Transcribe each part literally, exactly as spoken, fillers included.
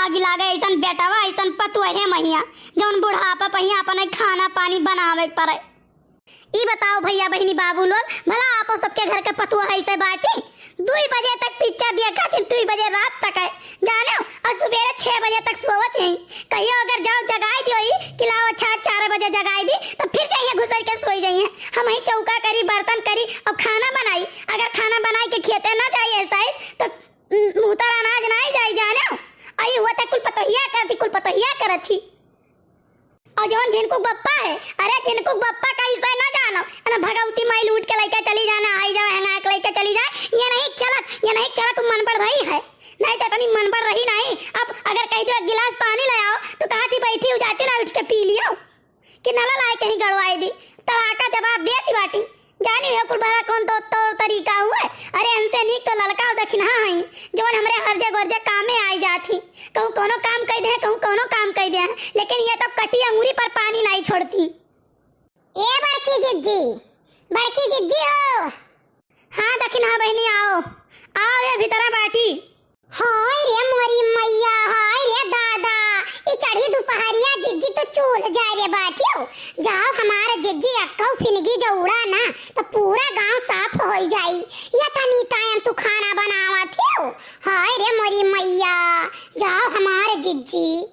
आगी लागे ऐसन बेटवा, ऐसन पतोहे महिया, जौन बुढ़ापा पहिया अपने खाना पानी बनावे पड़े। ई बताओ भइया, बहिनी, बाबू लोग, भला आपो सबके घर के पतोह ऐसे बाटी? दुई बजे तक पिक्चर देखत ही, दुई बजे रात तक है, जानेउ, और सुबेरे छह बजे तक सोवत ही। कहियो अगर जाओ जगाई दियो ई कि लाओ अच्छा चार बजे जगाई दी, तो फिर जाइए घुसर के सोई जाइए। हमही चौका करी, बर्तन करी और खाना बनाई। अगर खाना बनाई के खेते ना जाइए साइड, तो मुँहतर अनाज ना ही जाई, जानेउ। आई हुआ तो कुल पतोहिया करत ही, कुल पतोहिया करत ही। और जौन झिनकू बप्पा है, अरे झिनकू बप्पा का इसे ना जानो, है ना, भगवती माई लूट के लइके चली जाए, आई जाए, हेंगा के लइके चली जाए, ये नहीं चलत, ये नहीं चलत, तू मनबड़ भई है, नहीं तो इतनी मनबड़ रही नहीं। अब अगर कह दो एक गिलास पानी ले आओ, तो कहा थी बैठी हो जाती ना, उठ के पी लियो, कि नला लाए कहीं गड़वाई दी, तड़ाका जवाब देती बाटी। जानी हो कुल बड़ा कौन तो तौर तरीका हुए। अरे इनसे नीक तो ललका और दखिनहा हई, जौन हमरे हर जगह हर जगह कामे आई जात ही। कहूँ कौनो काम कह दे, कहूँ कौनो काम कह दे, लेकिन ये तो कटी अंगूरी पर पानी नहीं छोड़ती। ए बड़की जिज्जी, बड़की जिज्जी हो। हाँ दखिनहा बहिनी, आओ, आओ, ये भीतरा बाटी। हाय रे मोरी मैया, हाय रे दादा, ई चढ़ी दुपहरिया जिज्जी तो चूल जाए रे बाटियो। जाओ हमार जिज्जी अक्कौ फिनगी जो उड़ा ना, तो पूरा गांव साफ होई जाई। या तनी टाइम तू खाना बनावत हो। हाय रे मोरी मैया, जाओ हमार जिज्जी।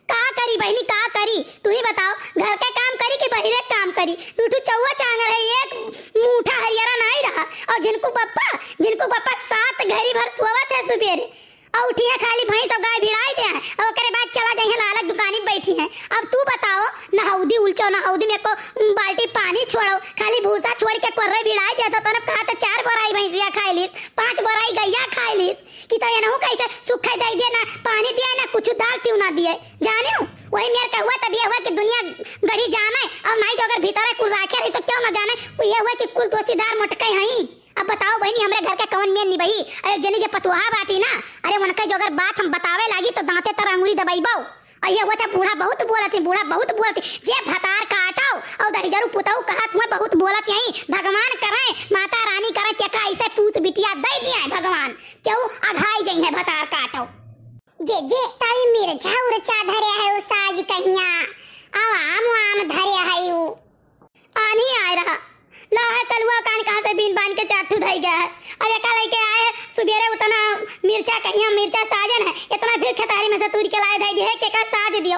का करी बहिनी, का करी? तू ही बताओ, घर के काम करी कि बहिरे के काम करी? दू ठू चौवा चांगर है, एक मूठा हरियरा नाई रहा। और जिनकू बप्पा, जिनकू बप्पा सात घड़ी भर सोवत है सुबेरे, और उठी है खाली भैंस और गाय भिड़ाई दे है, और ओकरे बाद चला जाई है लालक दुकानी बैठी है। अब तू बताओ, नहौदी उलचो, नहौदी में को बाल्टी पानी छोड़ो, खाली भूसा छोड़ के कोर्रे भिड़ाई दे तो, तो कहा तो चार बोराई भैंसिया खाई लीस, पांच बोराई गैया खाई लीस। कि तो एनहू कैसे सूखे दे दिए ना, पानी दिए ना, कुछ दाल तिउ ना दिए। जाने हो, वही मेर का हुआ तब ये हुआ कि दुनिया गढ़ी जाने, और नाई जो अगर भीतर कुल राखे रही तो क्यों ना जाने, वो ये हुआ कि कुल दोषीदार मोटके हई। अब बताओ बहिनी, हमरे घर के कवन मेर निबही? अरे जनी जे पतुहा बाटी ना, अरे उनके जो अगर बात हम बतावे लागी तो दांते तर अंगुरी दबाइबो। और ये हुआ था बूढ़ा बहुत बोलत है, बूढ़ा बहुत बोलत है, जे भतार काटो और दहिजरू पुतऊ कहत हुए बहुत बोलत यही, भगवान करे, माता रानी करे, तेका ऐसे पूत बिटिया दे दिया है भगवान। तेऊ अघाई जइहें भतार काटो। जे जे तई मिर्चा उर्चा धरे है उ साज कहिया, अउ आम वाम धरे है उ। पानी आए रहा, ला है कलुआ कान कहाँ से बीन बान के चार ठू धई गया है। अब एका लइके आए सुबेरे उतना मिर्चा कहिया मिर्चा साजन है, इतना फिर खेतारी में से तूर के लाए धई दिए है, केका साज दियो।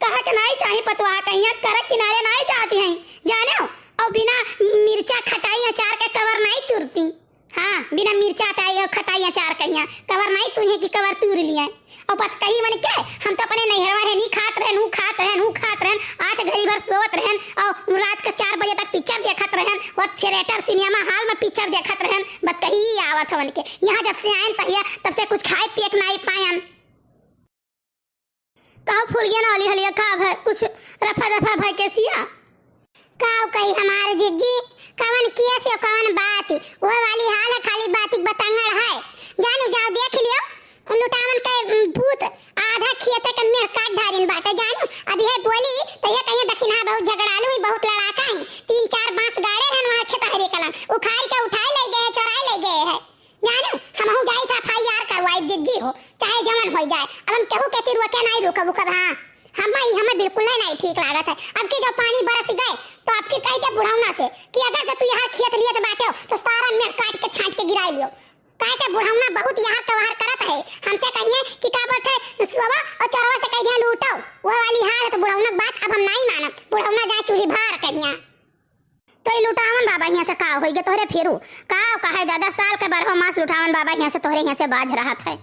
कहा के नाई चाही पतुआ कहिया, करक किनारे नाई जाती हैं, जाने हो? और बिना मिर्चा खटाई अचार के कवर नाई तुरती। हाँ, बिना मिर्चा टाई और खटाई अचार कहिया, कवर नाई तुहे कि कवर तूर लिया। और बतकही मन के, हम तो अपने नैहरवा रहनी, खात रहन, ऊ खात रहन, ऊ खात रहन, आठ घड़ी भर सोवत रहन, और रात के चार बजे तक पिक्चर देखत रहन, वो थिएटर सिनेमा हॉल में पिक्चर देखत रहन। बतकही आवत हवन के, यहाँ जब से आयन तहिया, तब से कुछ खाए पिए के नाई पायन। काहो फूल गया ना ओली हलिया, का भय कुछ रफा दफा भय के सिया? काव कही हमार जिज्जी, कवन किया से कवन बात, वो वाली हाल है, खाली बात की बतंगड़ है। जानू जाओ देख लियो, लुटावन के, उम, भूत आधा खेते के मेड़ काट ढारिन बाटे। जानू अभी है बोली तो ये कहिए दखिनहा बहुत झगड़ालू ही, बहुत लड़ाका ही, तीन चार बांस गाड़े रहन वहाँ खेतहरी कलम, उखाड़ के उठाए ले गए, चोराए ले गए है। जानू, हमहू जाई था एफ आई आर करवाई जिज्जी हो, चाहे जवन होई जाए। अब हम केहू के तिरुआ के नाई रुकब उकब, हाँ। हम ई हमें बिल्कुल नहीं, नहीं ठीक लागत है। अब की जो पानी बरस गए, तो अब की कह दे बुढ़ौना से कि अगर जो तू यहाँ खेत लियत बाटे हो, तो सारा मेड़ काट के छांट के गिराई लियो। काहे के बुढ़ौना बहुत यहाँ तोहार करत है। हमसे कहिए कि का बोलत है, सुअवा और चोरवा से कह दिया लूटो। वो वाली हाल है, तो बुढ़ौना के बात अब हम नहीं मानब। बुढ़ौना जाए चूल्ही भार कहिया। तो ई लुटावन बाबा हियाँ से का होई गे तोहरे फेरू? का कहे दादा, साल के बारहो मास लुटावन बाबा हियाँ से तोहरे हियाँ से बाज रहत है।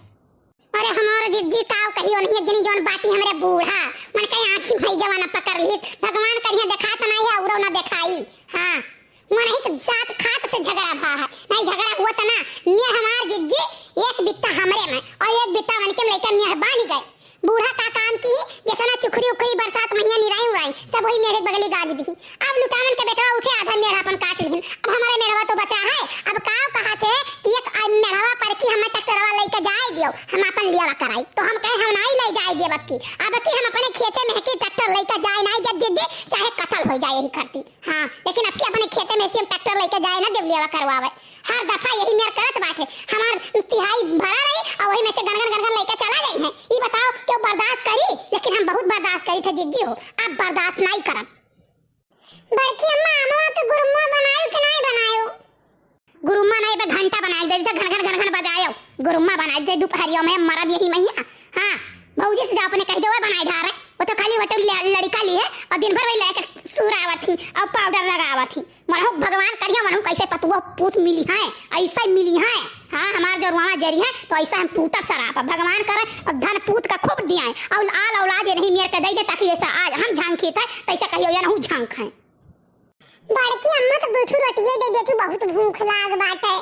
अरे हमार जिज्जी का कही, उन्हीं एक जनी जौन बाटी हमरे बूढ़ा, मन के आँखी भई जवाना पकड़ लीस। भगवान करिया देखात नहीं है, औरो ना देखाई। हाँ, वो नहीं तो जात खात से झगड़ा भा है, नहीं झगड़ा हुआ तो ना। मैं हमार जिज्जी एक बित्ता हमरे में और एक बित्ता उनके में लेकर मैं बांध गए। बूढ़ा का काम की, जैसे ना चुखरी उखरी बरसात महीना निराई उराई, सब वही मेढ़े के बगली गाज दी। अब लुटावन के बेटवा उठे, आधा मेढ़ अपन काट लिहिन। अब हमारे मेढ़वा तो बचा है, अब का कहते हैं कि एक आ मेढ़वा पर की हमें ट्रैक्टरवा लेके जाए दियो, हम अपन लियावा कराई। तो हम कहे हम नहीं ले जाए दियो अब की, अब की हम अपने खेते में की ट्रैक्टर लेके जाए नहीं दियो जिज्जी, चाहे कत्ल हो जाए यही करती। हाँ, लेकिन अब की अपने खेते में से हम ट्रैक्टर लेके जाए ना दियो लियावा करवावे। हर दफा यही मेर करत बाटे, हमार तिहाई भरा रही और वही में से गनगन गनगन लेके चला जाई है। ई बताओ, थे जिज्जी हो, अब बर्दाश्त नाई करब। बड़की अम्मा, अमवा के गुरुम्मा बनायो कि नाई बनायो? गुरुम्मा नाई बे, घंटा बनाए दे, घन घन घन घन बजायो। गुरुम्मा बनाए दे दुपहरियो में, मरब यही मैया। हाँ, भौजी से जाओ अपने कह दो, वह बनाए डारे। वो तो खाली वटे ल-, लड़िका ली है और दिन भर वही लड़के सूर आवत ही और पाउडर लगावत ही। मनहु भगवान करिया, मनहु कैसे पतुआ पूत मिली हैं, ऐसा ही मिली हैं। हाँ, हमार जो रुआवा जरी है तो ऐसा हम टूटब सराप। भगवान करे और धन पूत का खूब दिया है और आल औलाद ये नहीं मेर के दे दे, ताकि ऐसा आज हम झांकी थे तैसे कहियो ये नहु झांक है। बड़की अम्मा तो दो ठो रोटिये दे दे तू, बहुत भूख लाग बाटे।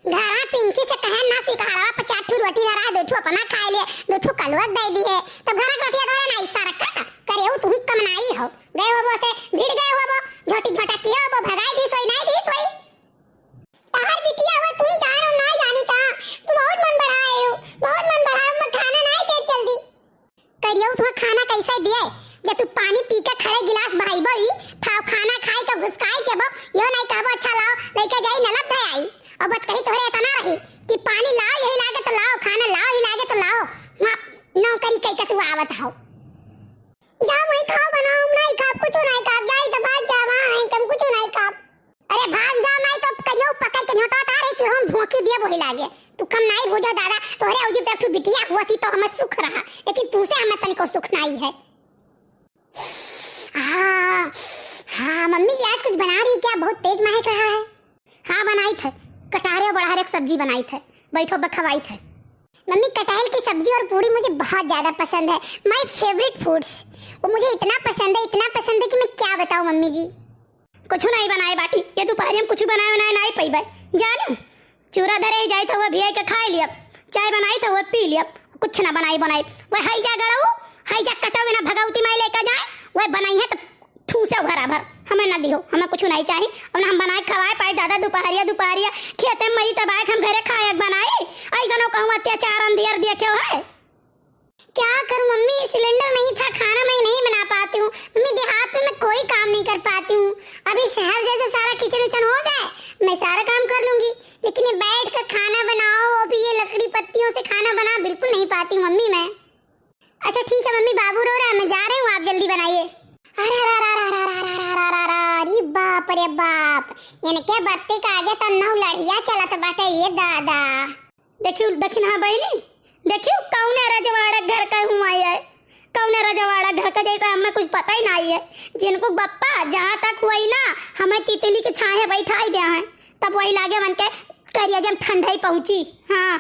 घरा पिंकी से कहे ना सिकारवा पर चार ठो रोटी धरा, दो ठो अपना खाए लिए, दो ठो कलुआ दे दी है। तब घरा के रोटिया धरे ना ऐसा रखा था, करे वो तुम कम नाई हो। गए होबो से भिड़ गए होबो, झोटी झोटा किए होबो, भगाई दी सोई, नाई दी सोई। तहार बिटिया हुआ तू ही जानो, नाई जानी ता। तू बहुत मन बढ़ाए हो, बहुत मन बढ़ाए हो, मैं खाना नाई दे जल्दी। करियो, तुहा खाना कैसे दिए? जब तू पानी पी के खड़े गिलास बहाइबो ही, थाव खाना खाई के घुसकाई जेबो, यो नाई कहबो, "अच्छा लाओ, लइके जाई, नलब धै आई।" और बतकही तोहरे इतना रही कि पानी लाओ, यही लागे तो लाओ, खाना लाओ, ही लागे तो लाओ। वहाँ नौकरी कई के तू आवत हो। जा वही खाओ, बनाओ, हम नाई खाब, कुछ नाई खाब, जाई तो भाग जावा, हम कुछ नाई खाब। अरे भाग जा, नाई तो कहियो पकड़ के झोंटा तारे चूल्हा में भोंकी दिए वही लागे। तू कम नाई बुझो दादा, तोहरे औजी पे एक ठो बिटिया हुआ थी तो हमें सुख रहा, लेकिन तू से हमें तनिको सुख नाई है। हाँ, हाँ, मम्मी जी आज कुछ बना रही हो क्या? बहुत तेज महक रहा है। हाँ, बनाई थे, कटहरे और बड़हरे की सब्जी बनाई थे, बैठो बे खवाई थे। मम्मी, कटहल की सब्जी और पूड़ी मुझे बहुत ज्यादा पसंद है, my favourite foods। वो मुझे इतना पसंद है, इतना पसंद है कि मैं क्या बताऊँ मम्मी जी। कुछ नहीं बनाए बाटी, ये दोपहर में कुछ बनाए बनाए नहीं पइबे। जानो, चूरा धरे ही जाई था, वो भियाई के खाए लियब, चाय बनाई था, वो पी लियब, कुछ ना बनाई बनाई। वह हाई जा गड़ऊ, हाई जा कटऊ ना भगवती माई लेके जाए, वह बनाई है तो ठूसे भरा भर, हमें ना दिहो, हमें कुछ नहीं चाहिए। अब ना हम बनाए खवाए पाए दादा, दोपहरिया दोपहरिया खेते में मरी तबाए हम घरे खाए बनाए, ऐसा नो कहूँ अत्याचार अंधियर देखे है। क्या करूं मम्मी, सिलेंडर नहीं था, खाना मैं नहीं बना पाती हूँ। मम्मी, देहात में मैं कोई काम नहीं कर पाती हूँ। अभी शहर जैसे सारा किचन विचन हो जाए, मैं सारा काम कर लूंगी, लेकिन ये बैठ कर खाना बनाओ, अभी ये लकड़ी पत्तियों से खाना बना बिल्कुल नहीं पाती हूँ मम्मी मैं। अच्छा ठीक है मम्मी, बाबू रो रहा है, मैं जा रही हूँ, आप जल्दी बनाइए। अरे, अरे, अरे, अरे बाप रे बाप, इनके बत्ती का आगे तो नौ लड़िया चलत बाटे ये दादा। देखियो, देखिन हाँ बहिनी, देखियो कौने रजवाड़ा घर का हुआ है, कौने रजवाड़ा घर का, जैसे हमें कुछ पता ही नहीं है। जिनको बप्पा जहाँ तक हुआ ही ना, हमें तितली के छाहे बैठा ही दिया है, तब वही लागे मन के करिया जब ठंडा ही पहुँची। हाँ,